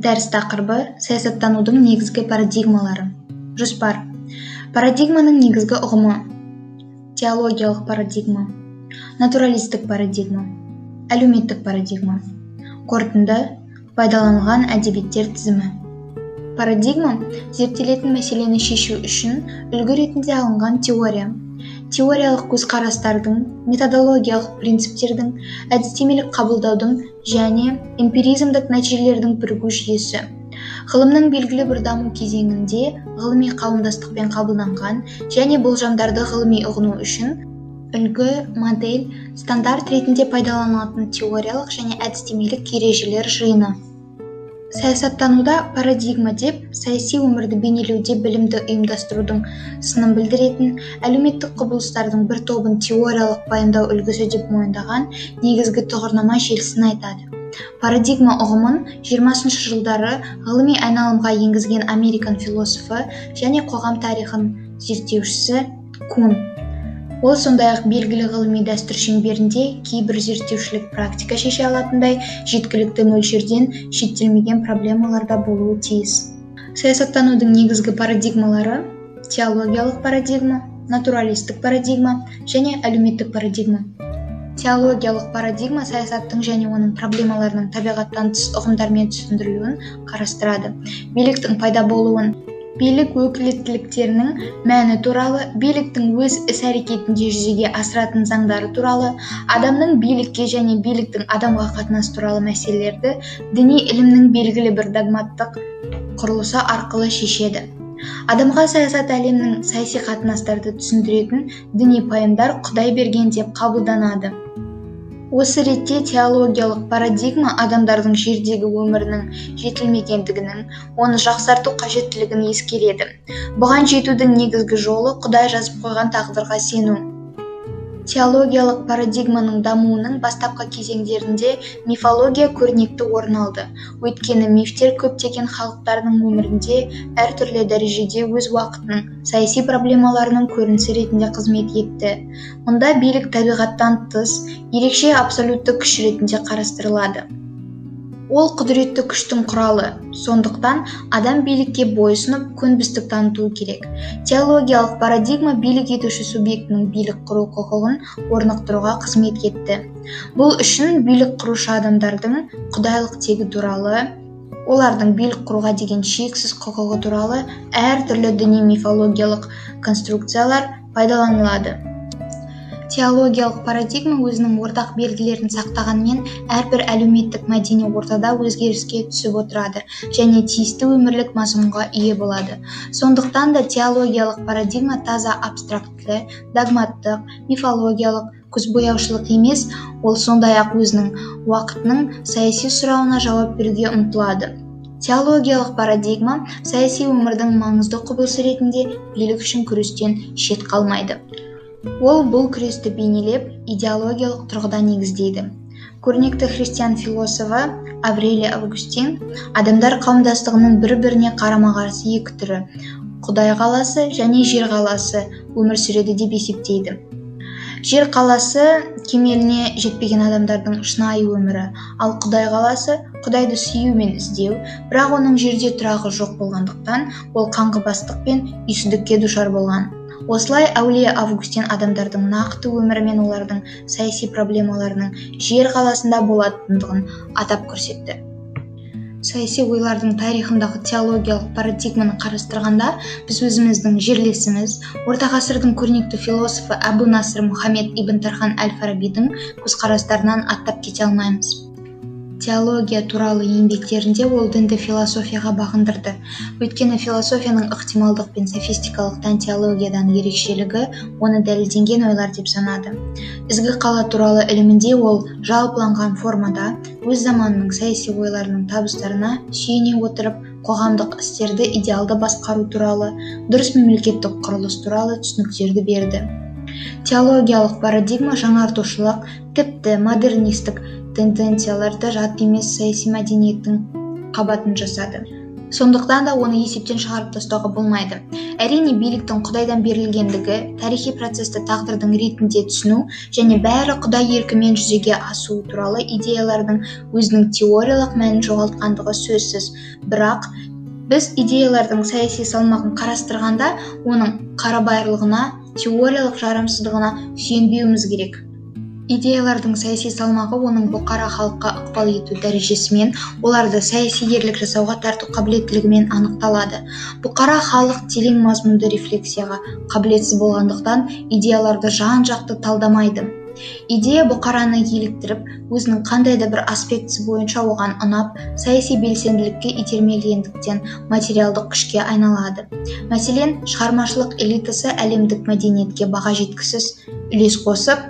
Дәріс тақырыбы: саясаттанудың негізгі парадигмалары. Жоспар. Парадигманың негізгі ұғымы: теологиялық парадигма, натуралистік парадигма, әлеуметтік парадигма. Қорытынды: пайдаланылған әдебиеттер тізімі. Парадигма зерттелетін мәселені шешу үшін үлгі ретінде алынған теория. Теориялық көзқарастардың, методологиялық принциптердің, әдістемелік қабылдаудың және эмпиризмдік нәтижелердің бірігу жүйесі. Ғылымның белгілі бір даму кезеңінде ғылыми қауымдастықпен қабылданған және болжамдарды ғылыми ұғыну үшін үлгі, модель, стандарт ретінде пайдаланылатын теориялық және әдістемелік ережелер жиыны. Саясаттануда парадигма деп саяси өмірді бейнелеуде білімді ұйымдастырудың сынын білдіретін, әлеуметтік құбылыстардың бір тобын теориялық пайымдау үлгісі деп мойындаған негізгі тұғырнама желісін айтады. Парадигма ұғымын 20 жылдары ғылыми айналымға енгізген американ философы және қоғам тарихын зерттеушісі Кун. Ол сондай-ақ белгілі ғылыми дәстүр шеңберінде кейбір зерттеушілік практика шеше алатындай жеткілікті мөлшерден шеттелмеген проблемаларда болуы тиіс. Саясаттанудың негізгі парадигмалары: теологиялық парадигма, натуралистік парадигма және әлеуметтік парадигма. Теологиялық парадигма саясаттың және оның проблемаларының табиғаттан тыс ұғымдармен түсіндірілуін қарастырады. Биліктің пайда болуын, билік өкілеттіліктерінің мәні туралы, биліктің өз іс-әрекетінде жүзеге асыратын заңдары туралы, адамның билікке және биліктің адамға қатынасы туралы мәселелерді діни ілімнің белгілі бір догматтық құрылысы арқылы шешеді. Адамға саясат әлемнің саяси қатынастарды түсіндіретін діни пайымдар Құдай берген деп қабылданады. Осы ретте теологиялық парадигма адамдардың жердегі өмірінің жетілмегендігінің, оны жақсарту қажеттілігін ескереді. Бұған жетудің негізгі жолы Құдай жазып қойған тағдырға сену. Теологиялық парадигманың дамуының бастапқы кезеңдерінде мифология көрнекті орын алды. Өйткені мифтер көптеген халықтардың өмірінде әртүрлі дәрежеде өз уақытының саяси проблемаларының көрінісі ретінде қызмет етті. Мұнда билік табиғаттан тыс, ерекше абсолютті күш ретінде қарастырылады. Ол құдіретті күштің құралы, сондықтан адам билікке бойұсынып, көнбістік танытуы керек. Теологиялық парадигма билік етуші субъектінің билік құру құқығын орнықтыруға қызмет етті. Бұл үшін билік құрушы адамдардың құдайлық тегі туралы, олардың билік құруға деген шексіз құқығы туралы әртүрлі діни мифологиялық конструкциялар пайдаланылады. Теологиялық парадигма өзінің ортақ белгілерін сақтағанмен, әрбір әлеуметтік мәдени ортада өзгеріске түсіп отырады және тиісті өмірлік мазмұнға ие болады. Сондықтан да теологиялық парадигма таза абстрактілі, догматтық, мифологиялық, көзбояушылық емес, ол сондай-ақ өзінің уақытының саяси сұрауына жауап беруге ұмтылады. Теологиялық парадигма саяси өмірдің маңызды құбылысы ретінде билік үшін күрестен шет қалмайды. Ол бұл күресті бейнелеп, идеологиялық тұрғыда негіздейді. Көрнекті христиан философы Аврелий Августин адамдар қауымдастығының бір-біріне қарама-қарсы екі түрі, Құдай қаласы және жер қаласы өмір сүреді деп есептейді. Жер қаласы кемеліне жетпеген адамдардың шынайы өмірі, ал Құдай қаласы Құдайды сүю мен іздеу, бірақ оның жерде тұрағы жоқ болғандықтан, ол қаңғыбастық пен үйсіздікке душар болған. Осылай әулие Августин адамдардың нақты өмірі мен олардың саяси проблемаларының жер қаласында болатындығын атап көрсетті. Саяси ойлардың тарихындағы теологиялық парадигманы қарастырғанда, біз өзіміздің жерлесіміз, орта ғасырдың көрнекті философы Әбу Насыр Мұхаммед ибн Тархан әл-Фарабидің көзқарастарынан аттап кете алмаймыз. Теология туралы еңбектерінде ол дінді философияға бағындырды. Өйткені философияның ықтималдық пен софистикалық тән теологиядан ерекшелігі оны дәлелденген ойлар деп санады. Ізгі қала туралы ілімінде ол жалпыланған формада өз заманының саяси ойларының табыстарына сүйене отырып, қоғамдық істерді идеалды басқару туралы, дұрыс мемлекеттік құрылыс туралы түсініктерді берді. Теологиялық парадигма жаңартушылық, тіпті модернистік тенденцияларды жат емес саяси мәдениеттің қабатын жасады. Сондықтан да оны есептен шығарып тастауға болмайды. Әрине, биліктің Құдайдан берілгендігі, тарихи процесті тағдырдың ретінде түсіну және бәрі Құдай еркімен жүзеге асуы туралы идеялардың өзінің теориялық мәнін жоғалтқандығы сөзсіз. Бірақ біз идеялардың саяси салмағын қарастырғанда, оның қарабайырлығына, теориялық жарамсыздығына сүйенбеуіміз керек. Идеялардың саяси салмағы оның бұқара халыққа ықпал ету дәрежесімен, оларды саяси ерлік жасауға тарту қабілеттілігімен анықталады. Бұқара халық терең мазмұнды рефлексияға қабілетсіз болғандықтан, идеяларды жан-жақты талдамайды. Идея бұқараны еліктіріп, өзінің қандай да бір аспектісі бойынша оған ұнап, саяси белсенділікке итермелегендіктен материалдық күшке айналады. Мәселен, шығармашылық элитасы әлемдік мәдениетке баға жеткісіз үлес қосып,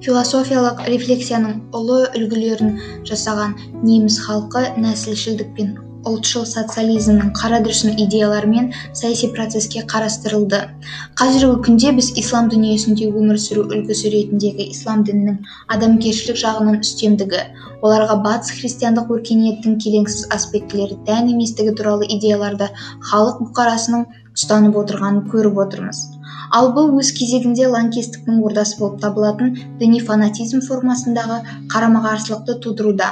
философиялық рефлексияның ұлы үлгілерін жасаған неміс халқы нәсілшілдік пен ұлтшыл социализмнің қара дүрсін идеяларымен саяси процеске қарастырылды. Қазіргі күнде біз ислам дүниесінде өмір сүру үлгісі ретіндегі ислам дінінің адамгершілік жағынан үстемдігі, оларға батыс христиандық өркениеттің келеңсіз аспектілері тән еместігі туралы идеяларды халық бұқарасының ұстанып отырғанын көріп отырмыз. Ал бұл өз кезегінде лаңкестіктің ордасы болып табылатын діни фанатизм формасындағы қарама-қарсылықты тудыруда.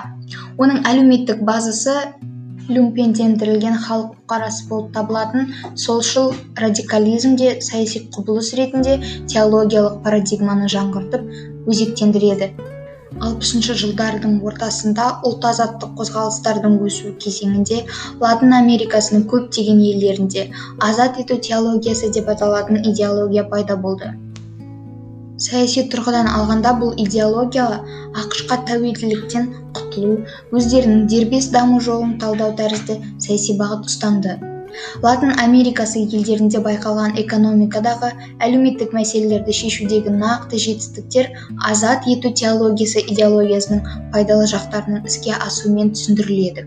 Оның әлеуметтік базасы люмпендендірілген халық бұқарасы болып табылатын солшыл радикализм де саяси құбылыс ретінде теологиялық парадигманы жаңғыртып, өзектендіреді. 60-шы жылдардың ортасында ұлт азаттық қозғалыстардың өсу кезеңінде Латын Америкасының көптеген елдерінде азат ету теологиясы деп аталатын идеология пайда болды. Саяси тұрғыдан алғанда бұл идеология АҚШ-қа тәуелділіктен құтылу, өздерінің дербес даму жолын талдау тәрізді саяси бағыт ұстанды. Латын Америкасы елдерінде байқалған экономикадағы әлеуметтік мәселелерді шешудегі нақты жетістіктер азат ету теологиясы идеологиясының пайдалы жақтарының іске асуымен түсіндіріледі.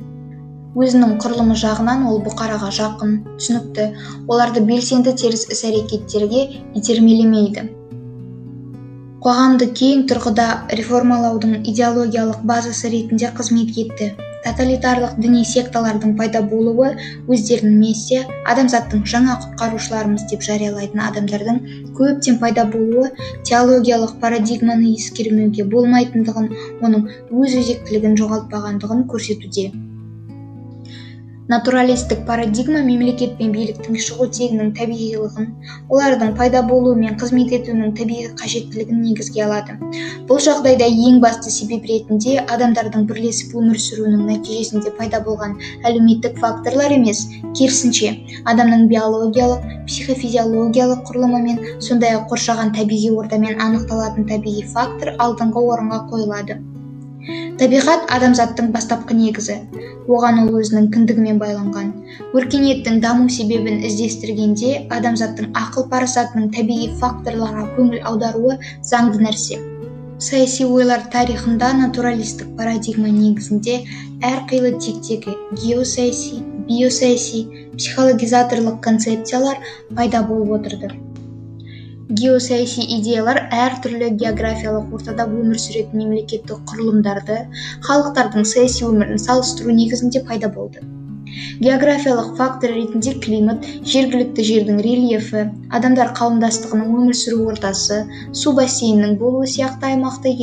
Өзінің құрылымы жағынан ол бұқараға жақын, түсінікті, оларды белсенді теріс іс-әрекеттерге итермелемейді. Қоғамды кең тұрғыда реформалаудың идеологиялық базасы ретінде қызмет етті. Тоталитарлық діни секталардың пайда болуы өздерін мессия, адамзаттың жаңа құтқарушыларымыз деп жариялайтын адамдардың көптен пайда болуы теологиялық парадигманы ескермеуге болмайтындығын, оның өз өзектілігін жоғалтпағандығын көрсетуде. Натуралистік парадигма мемлекет пен биліктің шығу тегінің табиғилығын, олардың пайда болуы мен қызмет етуінің табиғи қажеттілігін негізге алады. Бұл жағдайда ең басты себеп ретінде адамдардың бірлесіп өмір сүруінің нәтижесінде пайда болған әлеуметтік факторлар емес, керісінше, адамның биологиялық, психофизиологиялық құрылымымен, сондай-ақ қоршаған табиғи ортамен анықталатын табиғи фактор алдыңғы орынға қойылады. Табиғат адамзаттың бастапқы негізі, оған ол өзінің кіндігімен байланған. Өркениеттің даму себебін іздестіргенде адамзаттың ақыл парасатының табиғи факторларға көңіл аударуы заңды нәрсе. Саяси ойлар тарихында натуралистік парадигма негізінде әрқилы тектегі геосаяси, биосаяси, психологизаторлық концепциялар пайда болып отырды. Геосаяси идеялар әртүрлі географиялық ортада өмір сүретін мемлекеттік құрылымдарды, халықтардың саяси өмірін салыстыру негізінде пайда болды. Географиялық фактор ретінде климат, жергілікті жердің рельефі, адамдар қауымдастығының өмір сүру ортасы, су бассейнінің болуы сияқты аймақты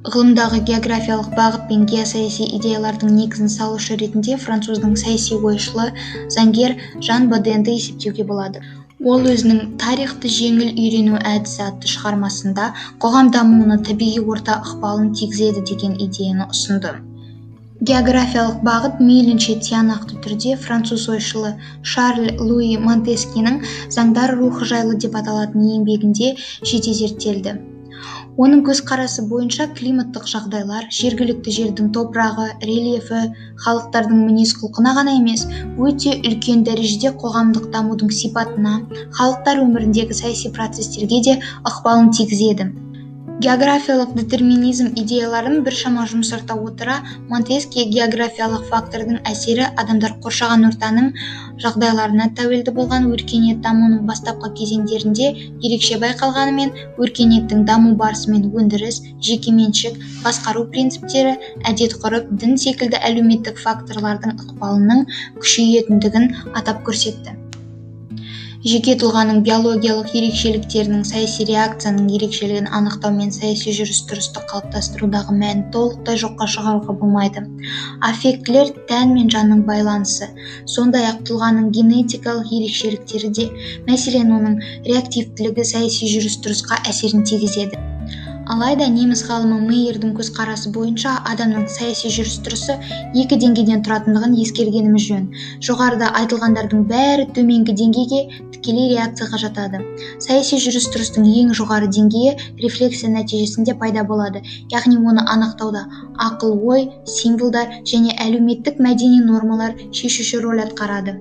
Ғылымдағы географиялық бағыт пен геосаяси идеялардың негізін салушы ретінде француздың саяси ойшылы, заңгер Жан Боденді есептеуге болады. Ол өзінің «Тарихты жеңіл үйрену әдісі» атты шығармасында қоғам дамуына табиғи орта ықпалын тигізеді деген идеяны ұсынды. Географиялық бағыт мейлінше тиянақты түрде француз ойшылы Шарль Луи Монтескьенің «Заңдар рухы жайлы» деп аталатын еңбегінде жете зерттелді. Оның көзқарасы бойынша климаттық жағдайлар, жергілікті жердің топырағы, рельефі халықтардың мінез-құлқына ғана емес, өте үлкен дәрежеде қоғамдық дамудың сипатына, халықтар өміріндегі саяси процестерге де ықпалын тигізеді. Географиялық детерминизм идеяларын біршама жұмсарта отыра, Монтескье географиялық фактордың әсері адамдар қоршаған ортаның жағдайларына тәуелді болған өркениет дамуының бастапқы кезеңдерінде ерекше байқалғанымен, өркениеттің даму барысымен өндіріс, жекеменшік, басқару принциптері, әдет-ғұрып, дін секілді әлеуметтік факторлардың ықпалының күшейетіндігін атап көрсетті. Жеке тұлғаның биологиялық ерекшеліктерінің саяси реакцияның ерекшелігін анықтау мен саяси жүріс-тұрысты қалыптастырудағы мәнін толықтай жоққа шығаруға болмайды. Аффектілер тән мен жанның байланысы, сондай-ақ тұлғаның генетикалық ерекшеліктері де, мәселен, оның реактивтілігі саяси жүріс-тұрысқа әсерін тигізеді. Алайда неміс ғалымы Мейердің көзқарасы бойынша адамның саяси жүріс-тұрысы екі деңгейден тұратындығын ескергеніміз жөн. Жоғарыда айтылғандардың бәрі төменгі деңгейге тікелей реакцияға жатады. Саяси жүріс-тұрыстың ең жоғары деңгейі рефлексия нәтижесінде пайда болады, яғни оны анықтауда ақыл-ой, символдар және әлеуметтік мәдени нормалар шешуші роль атқарады.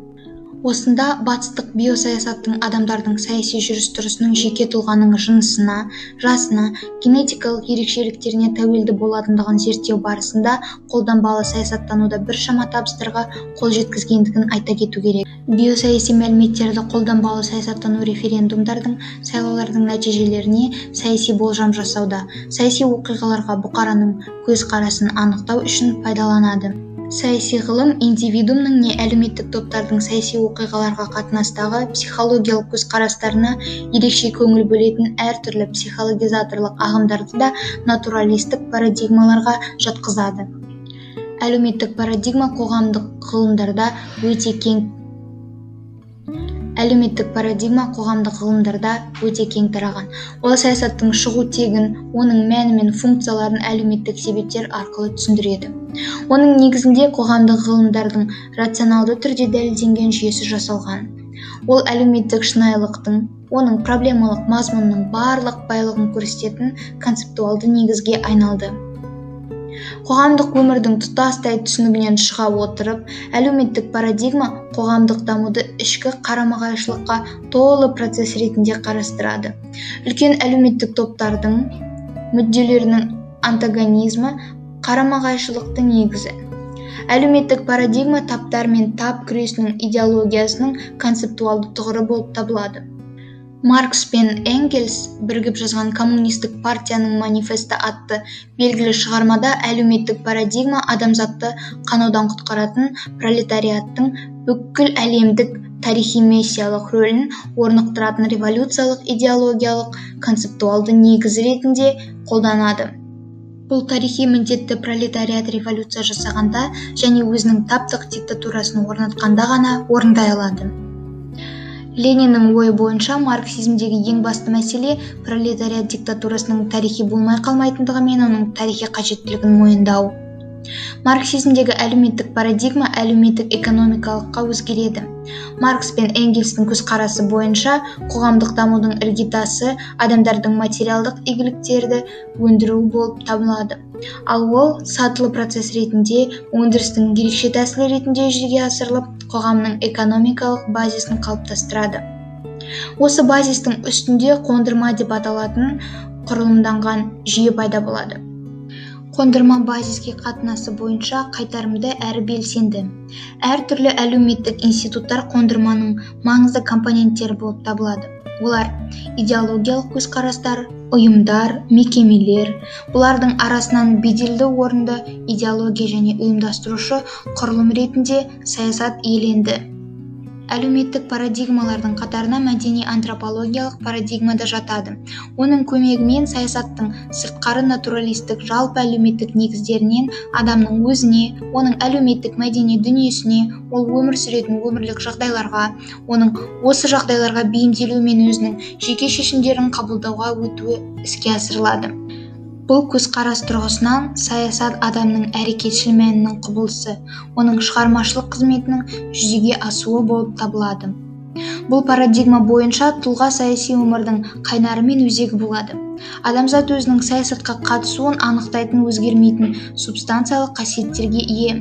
Осында батыстық биосаясаттың адамдардың саяси жүріс-тұрысының жеке тұлғаның жынысына, жасына, генетикалық ерекшеліктеріне тәуелді болатындығын зерттеу барысында қолданбалы саясаттануда біршама табыстарға қол жеткізгендігін айта кету керек. Биосаяси мәліметтерді қолданбалы саясаттану референдумдардың, сайлаулардың нәтижелеріне саяси болжам жасауда, саяси оқиғаларға бұқараның көзқарасын анықтау үшін пайдаланады. Саяси ғылым индивидуумның не әлеуметтік топтардың саяси оқиғаларға қатынастағы психологиялық көзқарастарына ерекше көңіл бөлетін әртүрлі психологизаторлық ағымдарды да натуралистік парадигмаларға жатқызады. Әлеуметтік парадигма қоғамдық ғылымдарда өте кең Әлеуметтік парадигма қоғамдық ғылымдарда өте кең тараған. Ол саясаттың шығу тегін, оның мәні мен функцияларын әлеуметтік себептер арқылы түсіндіреді. Оның негізінде қоғамдық ғылымдардың рационалды түрде дәлелденген жүйесі жасалған. Ол әлеуметтік шынайылықтың, оның проблемалық мазмұнының барлық байлығын көрсететін концептуалды негізге айналды. Қоғамдық өмірдің тұтастай түсінігінен шыға отырып, әлеуметтік парадигма қоғамдық дамуды ішкі қарама-қайшылыққа толы процесс ретінде қарастырады. Үлкен әлеуметтік топтардың мүдделерінің антагонизмі қарама-қайшылықтың негізі. Әлеуметтік парадигма таптар мен тап күресінің идеологиясының концептуалды тұғыры болып табылады. Маркс пен Энгельс бірігіп жазған Коммунистік партияның манифесті атты белгілі шығармада әлеуметтік парадигма адамзатты қанаудан құтқаратын пролетариаттың бүкіл әлемдік тарихи мессиялық рөлін орнықтыратын революциялық идеологиялық концептуалды негізі ретінде қолданады. Бұл тарихи міндетті пролетариат революция жасағанда және өзінің таптық диктатурасын орнатқанда ғана орындай алады. Лениннің ойы бойынша марксизмдегі ең басты мәселе пролетариат диктатурасының тарихи болмай қалмайтындығы мен оның тарихи қажеттілігін мойындау. Марксизмдегі әлеуметтік парадигма әлеуметтік экономикалыққа өзгереді. Маркс пен Энгельстің көзқарасы бойынша қоғамдық дамудың іргетасы адамдардың материалдық игіліктерді өндіруі болып табылады. Ал ол сатылы процесс ретінде, өндірістің ерекше тәсілі ретінде жүзеге асырылып, қоғамның экономикалық базисін қалыптастырады. Осы базистің үстінде қондырма деп аталатын құрылымданған жүйе пайда болады. Қондырма базиске қатынасы бойынша қайтарымды әрі белсенді. Әртүрлі әлеуметтік институттар қондырманың маңызды компоненттері болып табылады. Олар идеологиялық көзқарастар, ұйымдар, мекемелер. Бұлардың арасынан беделді орынды идеология және ұйымдастырушы құрылым ретінде саясат иеленді. Әлеуметтік парадигмалардың қатарына мәдени антропологиялық парадигма да жатады. Оның көмегімен саясаттың сыртқары натуралистік жалпы әлеуметтік негіздерінен адамның өзіне, оның әлеуметтік мәдени дүниесіне, ол өмір сүретін өмірлік жағдайларға, оның осы жағдайларға бейімделуі мен өзінің жеке шешімдерін қабылдауға өтуі іске асырылады. Бұл көзқарас тұрғысынан саясат адамның әрекетшіл мәнінің құбылысы, оның шығармашылық қызметінің жүзеге асуы болып табылады. Бұл парадигма бойынша тұлға саяси өмірдің қайнары мен өзегі болады. Адамзат өзінің саясатқа қатысуын анықтайтын өзгермейтін субстанциялық қасиеттерге ие.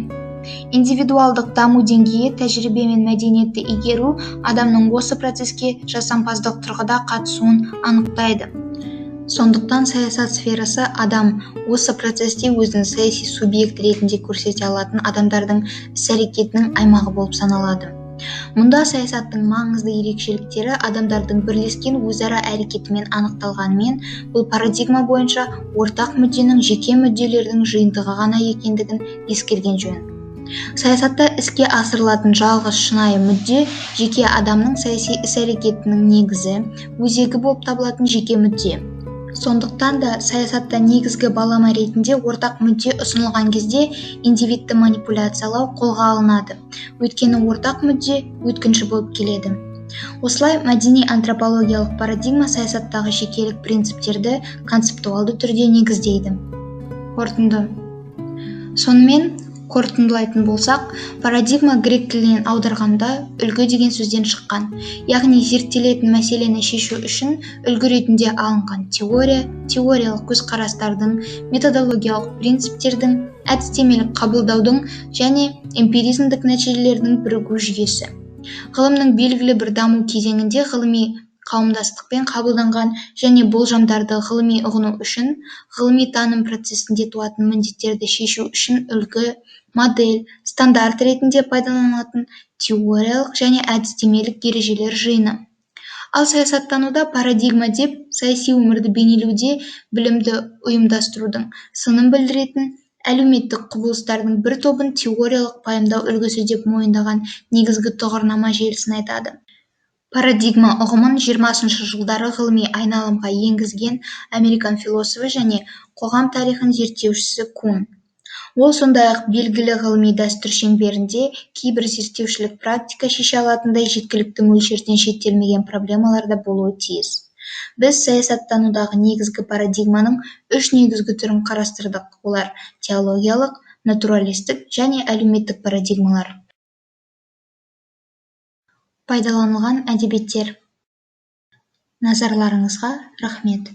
Индивидуалдық даму деңгейі, тәжірибе мен мәдениетті игеру адамның осы процеске жасампаздық тұрғыда қатысуын анықтайды. Сондықтан саясат сферасы адам осы процесте өзін саяси субъект ретінде көрсете алатын адамдардың іс-әрекетінің аймағы болып саналады. Мұнда саясаттың маңызды ерекшеліктері адамдардың бірлескен өзара әрекетімен анықталғанымен, бұл парадигма бойынша ортақ мүдденің жеке мүдделердің жиынтығы ғана екендігін ескерген жөн. Саясатта іске асырылатын жалғыз шынайы мүдде жеке адамның саяси іс-әрекетінің негізі, өзегі болып табылатын жеке мүдде. Сондықтан да саясатта негізгі балама ретінде ортақ мүдде ұсынылған кезде индивидті манипуляциялау қолға алынады, өйткені ортақ мүдде өткінші болып келеді. Осылай, мәдени антропологиялық парадигма саясаттағы жекелік принциптерді концептуалды түрде негіздейді. Қорытынды. Сонымен, қорытындылайтын болсақ, парадигма грек тілінен аударғанда үлгі деген сөзден шыққан, яғни зерттелетін мәселені шешу үшін үлгі ретінде алынған теория, теориялық көзқарастардың, методологиялық принциптердің, әдістемелік қабылдаудың және эмпиризмдік нәтижелердің бірігу жүйесі. Ғылымның белгілі бір даму кезеңінде ғылыми қауымдастықпен қабылданған және болжамдарды ғылыми ұғыну үшін, ғылыми таным процесінде туатын міндеттерді шешу үшін үлгі, модель, стандарт ретінде пайдаланылатын теориялық және әдістемелік ережелер жиыны. Ал саясаттануда парадигма деп саяси өмірді бейнелеуде білімді ұйымдастырудың сынын білдіретін әлеуметтік құбылыстардың бір тобын теориялық пайымдау үлгісі деп мойындаған негізгі тұғырнама желісін айтады. Парадигма ұғымын 20-шы жылдары ғылыми айналымға енгізген американ философы және қоғам тарихын зерттеушісі Кун. Ол сондай-ақ белгілі ғылыми дәстүр шеңберінде кейбір зерттеушілік практика шеше алатындай жеткілікті мөлшерден шеттелмеген проблемалар да болуы тиіс. Біз саясаттанудағы негізгі парадигманың үш негізгі түрін қарастырдық. Олар теологиялық, натуралистік және әлеуметтік парадигмалар. Пайдаланылған әдебиеттер. Назарларыңызға рахмет.